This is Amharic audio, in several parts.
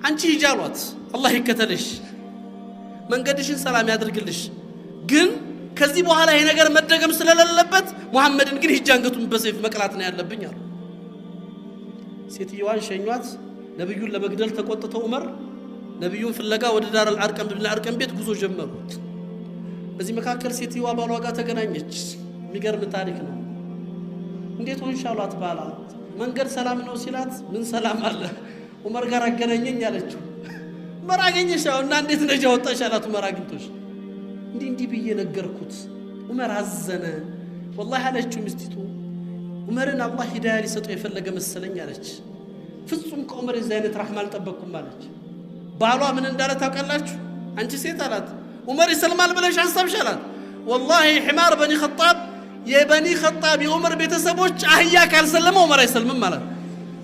አንቺ ሂጂ አሏት። አላህ ይከተልሽ፣ መንገድሽን ሰላም ያድርግልሽ። ግን ከዚህ በኋላ ይሄ ነገር መደገም ስለሌለበት ሙሐመድን ግን ሂጂ አንገቱን በሰይፍ መቅላት ነው ያለብኝ አሉ። ሴትየዋን ሸኟት። ነቢዩን ለመግደል ተቆጥተው ዑመር ነቢዩን ፍለጋ ወደ ዳር አልአርቀም ብን አርቀም ቤት ጉዞ ጀመሩ። በዚህ መካከል ሴትየዋ ባሏ ጋር ተገናኘች። የሚገርም ታሪክ ነው። እንዴት ሆንሽ አሏት። ባላ መንገድ ሰላም ነው ሲላት፣ ምን ሰላም አለ፣ ዑመር ጋር አገናኘኝ አለችው። ዑመር አገኘሽ? አዎ። እና እንዴት ነጃ ወጣሽ አላት። ዑመር አግኝቶሽ እንዲህ እንዲህ ብዬ ነገርኩት። ዑመር አዘነ። ወላሂ አለችው ሚስቲቱ፣ ዑመርን አላህ ሂዳያ ሊሰጠው የፈለገ መሰለኝ አለች። ፍጹም ከዑመር የዚህ አይነት ራህማ አልጠበቅኩም አለች። ባሏ ምን እንዳለ ታውቃላችሁ? አንቺ ሴት አላት፣ ዑመር ይሰልማል ብለሽ አሰብሽ አላት። ወላሂ حمار بني خطاب፣ የበኒ ኸጣብ የዑመር ቤተሰቦች አህያ ካልሰለመ ዑመር አይሰልምም ማለት።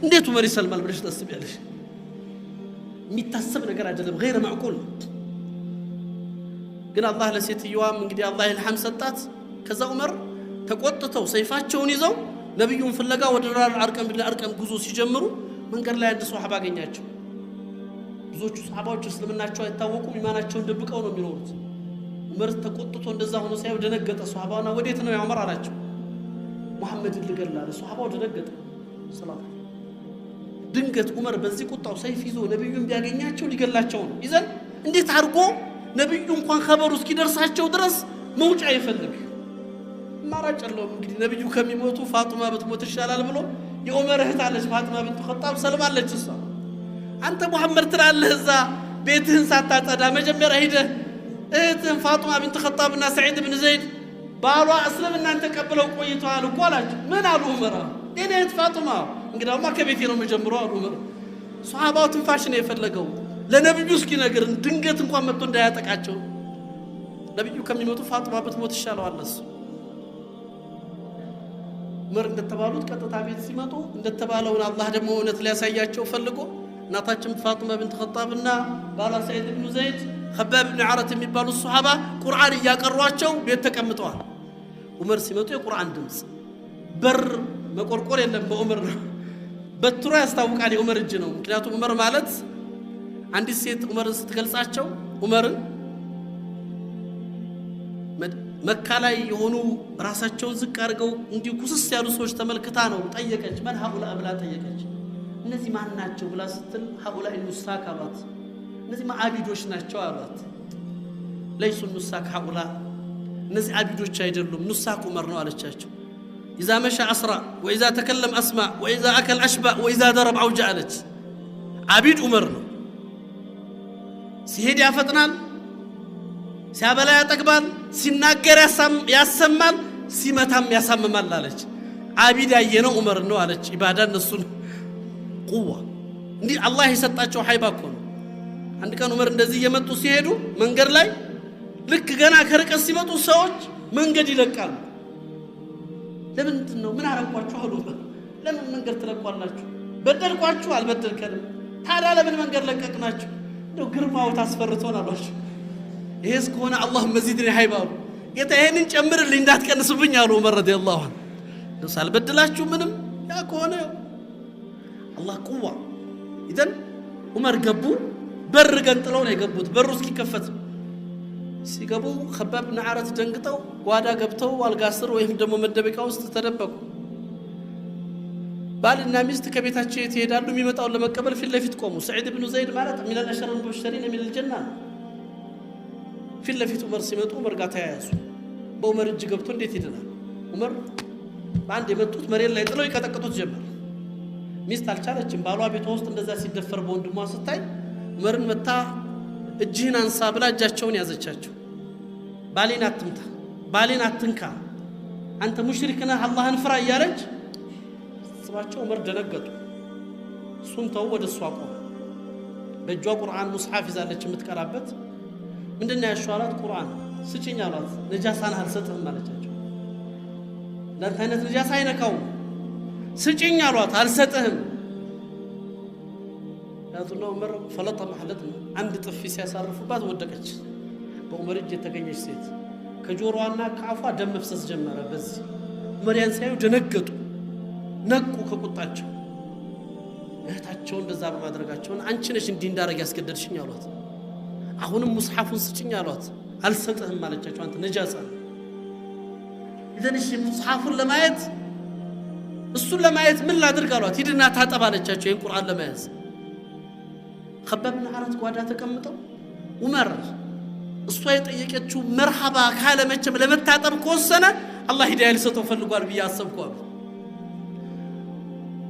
እንዴት ዑመር ይሰልማል ብለሽ ታስቢያለሽ? የሚታሰብ ነገር አይደለም፣ غير معقول። ግን አላህ ለሴትየዋም እንግዲህ አላህ ኢልሃም ሰጣት። ከዛ ዑመር ተቆጥተው ሰይፋቸውን ይዘው ነቢዩን ፍለጋ ወደ ዳር አርቀም ብን አርቀም ጉዞ ሲጀምሩ መንገድ ላይ አንድ ሶሐባ አገኛቸው። ብዙዎቹ ሰሓባዎች እስልምናቸው አይታወቁም፣ ኢማናቸውን ደብቀው ነው የሚኖሩት። ዑመር ተቆጥቶ እንደዛ ሆኖ ሲያዩ ደነገጠ። ሶሐባውና ወዴት ነው ያ ዑመር አላቸው። ሙሐመድን ልገል አለ። ሶሐባው ደነገጠ። ሰላም ድንገት ዑመር በዚህ ቁጣው ሰይፍ ይዞ ነቢዩን ቢያገኛቸው ሊገላቸው ነው። ይዘን እንዴት አድርጎ ነቢዩ እንኳን ኸበሩ እስኪደርሳቸው ድረስ መውጫ ይፈልግ፣ አማራጭ የለውም። እንግዲህ ነቢዩ ከሚሞቱ ፋጡማ ብትሞት ይሻላል ብሎ የዑመር እህት አለች ፋጡማ ብንት ኸጣብ ሰልማለች። እሷ አንተ ሙሐመድ ትላለህ፣ እዛ ቤትህን ሳታጸዳ መጀመሪያ ሂደህ እህትህን ፋጡማ ብንት ኸጣብና ሰዒድ ብን ዘይድ ባሏ እስልምናን ተቀብለው ቆይተዋል እኮ አላቸው። ምን አሉ ዑመር? የኔ እህት ፋጡማ፣ እንግዲያውማ ከቤቴ ነው የምጀምረው አሉ ዑመር። ሶሐባው ትንፋሽ ነው የፈለገው ለነቢዩ እስኪነግር ድንገት እንኳን መጥቶ እንዳያጠቃቸው። ነቢዩ ከሚሞቱ ፋጡማ ብትሞት ይሻለዋል እሱ። ዑመር እንደተባሉት ቀጥታ ቤት ሲመጡ እንደተባለውን አላህ ደግሞ እውነት ሊያሳያቸው ፈልጎ እናታችን ፋጡማ ብንት ኸጣብና ባሏ ሰዒድ ብኑ ዘይድ፣ ከባብ ብን ዓረት የሚባሉ ሶሐባ ቁርአን እያቀሯቸው ቤት ተቀምጠዋል። ዑመር ሲመጡ የቁርአን ድምፅ፣ በር መቆርቆር የለም፣ በዑመር ነው። በትሮ ያስታውቃል የዑመር እጅ ነው። ምክንያቱም ዑመር ማለት አንዲት ሴት ዑመርን ስትገልጻቸው ዑመርን መካ ላይ የሆኑ ራሳቸውን ዝቅ አድርገው እንዲሁ ኩስስ ያሉ ሰዎች ተመልክታ ነው ጠየቀች። من هؤلاء ብላ ጠየቀች። እነዚህ ማን ናቸው ብላ ስትል هؤلاء النساك አሏት። እነዚህ አቢዶች ናቸው አሏት። ليسوا النساك هؤلاء፣ እነዚህ አቢዶች አይደሉም፣ نساك ዑመር ነው አለቻቸው። إذا مشى أسرع وإذا تكلم أسمع وإذا أكل أشبع وإذا ضرب أوجع አለች። አቢድ ዑመር ነው። ሲሄድ ያፈጥናል፣ ሲያበላ ያጠግባል፣ ሲናገር ያሰማል፣ ሲመታም ያሳምማል አለች። አቢድ ያየነው ዑመር ነው አለች። ኢባዳ እነሱን ቁዋ እንዲህ አላህ የሰጣቸው ሀይባ እኮ ነው። አንድ ቀን ዑመር እንደዚህ እየመጡ ሲሄዱ መንገድ ላይ ልክ ገና ከርቀት ሲመጡ ሰዎች መንገድ ይለቃሉ። ለምንድን ነው? ምን አረኳችሁ አሉ። ለምን መንገድ ትለቋላችሁ? በደልኳችሁ? አልበደልከንም። ታዲያ ለምን መንገድ ለቀቅናችሁ? እንደው ግርማው ታስፈርቶን አሏቸው። ይሄስ ከሆነ اللهم زدني هيبة አሉ። ጌታ ይሄንን ጨምርልኝ እንዳትቀንስብኝ አሉ ዑመር رضي الله عنه። ሳልበድላችሁ ምንም ያ ከሆነ አላህ ቁዋ إذن ዑመር ገቡ። በር ገንጥለው ነው የገቡት። በሩ እስኪከፈት ሲገቡ ከባብ ብን ዓረት ደንግጠው ጓዳ ገብተው አልጋ ስር ወይም ደግሞ መደበቂያ ውስጥ ተደበቁ። ባልና ሚስት ከቤታቸው የት ይሄዳሉ? የሚመጣውን ለመቀበል ፊት ለፊት ቆሙ። ሰዒድ ብኑ ዘይድ ማለት من العشرة المبشرين من الجنة። ፊት ለፊት ዑመር ሲመጡ ዑመር ጋር ተያያዙ። በዑመር እጅ ገብቶ እንዴት ይድናል? ዑመር በአንድ የመጡት መሬት ላይ ጥለው ይቀጠቅጡት ጀመር። ሚስት አልቻለችም። ባሏ ቤቷ ውስጥ እንደዛ ሲደፈር በወንድሟ ስታይ ዑመርን መታ እጅህን አንሳ ብላ እጃቸውን ያዘቻቸው። ባሌን አትምታ፣ ባሌን አትንካ፣ አንተ ሙሽሪክ ነህ፣ አላህን ፍራ እያለች ስባቸው ዑመር ደነገጡ። እሱን ተው፣ ወደ እሷ ቆሙ። በእጇ ቁርአን ሙስሐፍ ይዛለች የምትቀራበት። ምንድን ነው ያልሽው አላት። ቁርአን ስጭኝ አሏት። ነጃሳን አልሰጥህም አለቻቸው። እንዳንተ አይነት ነጃሳ አይነካውም። ስጭኝ አሏት። አልሰጥህም። ያዙና ዑመር ፈለጠ ማለት ነው። አንድ ጥፊ ሲያሳርፉባት ወደቀች። በዑመር እጅ የተገኘች ሴት ከጆሮዋና ከአፏ ደም መፍሰስ ጀመረ። በዚህ ዑመር ያን ሲያዩ ደነገጡ፣ ነቁ ከቁጣቸው። እህታቸውን እንደዛ በማድረጋቸውን አንቺ ነሽ እንዲህ እንዳረግ ያስገደድሽኝ አሏት። አሁንም ሙስሐፉን ስጭኝ አሏት። አልሰጥህም አለቻቸው። አንተ ነጃሳ ነህ። إذن እሺ ሙስሐፉን ለማየት እሱን ለማየት ምን ላድርግ አሏት። ሂድና ታጠብ አለቻቸው። ይህን ቁርአን ለመያዝ ኸባብ ብን አረት ጓዳ ተቀምጠው ዑመር እሷ የጠየቀችው መርሐባ ካለ መቼም ለመታጠብ ከወሰነ አላህ ሂዳያ ሊሰጠው ፈልጓል ብዬ አሰብኩ አሉ።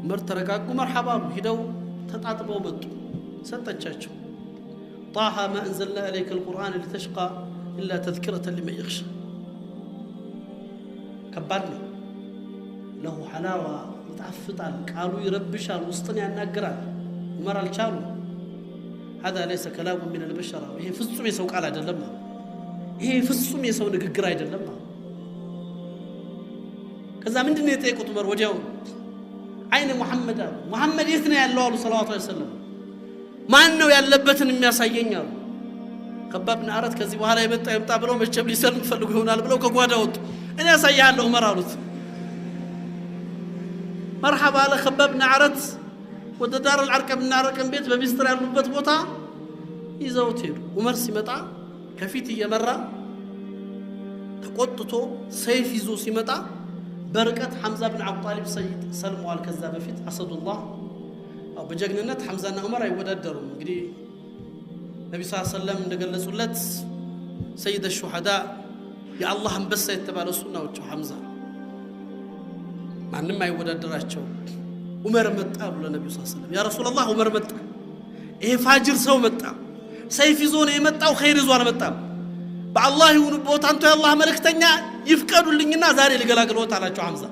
ዑመር ተረጋጉ፣ መርሐባ አሉ። ሂደው ተጣጥበው መጡ። ሰጠቻቸው። طه ما أنزلنا إليك القرآن لتشقى إلا تذكرة لمن يخشى። ከባድ ነው። له حلاوة ይጣፍጣል፣ ቃሉ ይረብሻል፣ ውስጥን ያናግራል። ዑመር አልቻሉ። هذا ليس كلام من البشر፣ ይሄ ፍጹም የሰው ቃል አይደለም አሉ። ይሄ ፍጹም የሰው ንግግር አይደለም አሉ። ከዛ ምንድን ነው የጠየቁት ዑመር ወዲያው أين محمد አሉ። ሙሐመድ የት ነው ያለው አሉ صلى الله عليه وسلم። ማን ነው ያለበትን የሚያሳየኝ አሉ። ከባብ ብን አረት ከዚህ በኋላ የመጣ ይምጣ ብለው መቼም ሊሰልም ፈልጉ ይሆናል ብለው ከጓዳ ወጡ። እኔ ያሳይሃለሁ ዑመር አሉት። መርሐባ አለ ከባብ ብን አረት። ወደ ዳር አልአርቀም እና አርቀም ቤት በሚስጥር ያሉበት ቦታ ይዘውት ሄዱ። ዑመር ሲመጣ ከፊት እየመራ ተቆጥቶ ሰይፍ ይዞ ሲመጣ በርቀት ሐምዛ ብን አቡ ጣሊብ ሰይድ ሰልመዋል። ከዛ በፊት አሰዱላህ በጀግንነት ሐምዛና ዑመር አይወዳደሩም። እንግዲህ ነቢ ስ ሰለም እንደገለጹለት ሰይደ ሹሃዳ የአላህ አንበሳ የተባለ እሱ ናቸው። ሐምዛ ማንም አይወዳደራቸው። ዑመር መጣ አሉ ለነቢዩ ስ ሰለም፣ يا رسول الله ዑመር መጣ፣ ይሄ ፋጅር ሰው መጣ፣ ሰይፍ ይዞ ነው የመጣው፣ ኸይር ይዞ አልመጣም። በአላህ ይሁንብዎት አንተ የአላህ መልእክተኛ ይፍቀዱልኝና ዛሬ ልገላግልዎት አላቸው ሐምዛ።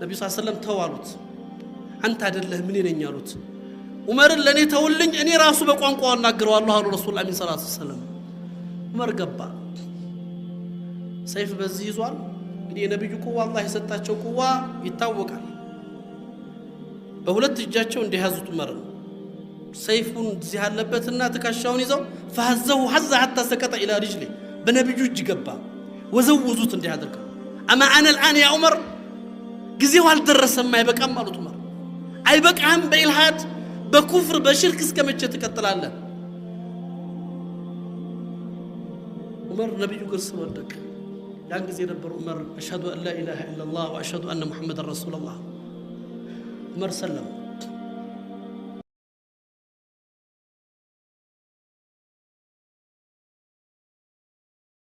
ነቢዩ ስ ሰለም ተው አሉት። አንተ አይደለህም እኔ ነኝ አሉት። ዑመርን ለእኔ ተውልኝ፣ እኔ ራሱ በቋንቋው አናግረዋለሁ አሉ ረሱል አሚን ሰላቱ ወሰላም። ዑመር ገባ፣ ሰይፍ በዚህ ይዟል። እንግዲህ የነቢዩ ቁዋ አላህ የሰጣቸው ቁዋ ይታወቃል። በሁለት እጃቸው እንደያዙት ዑመርን ሰይፉን እዚህ ያለበትና ትከሻውን ይዘው فهزه هزة حتى سقط إلى رجله በነቢዩ እጅ ገባ። ወዘወዙት እንዲህ አድርገው أما آن الآن يا عمر ጊዜው አልደረሰም አይበቃም አሉት ዑመር። አይበቃም በኢልሃድ በኩፍር በሽርክ እስከ መቼ ትቀጥላለህ? ዑመር ነቢዩ እግር ስር ወደቀ። ያን ጊዜ ነበር ዑመር أشهد أن لا إله إلا الله وأشهد أن محمدا رسول الله። ዑመር ሰለም።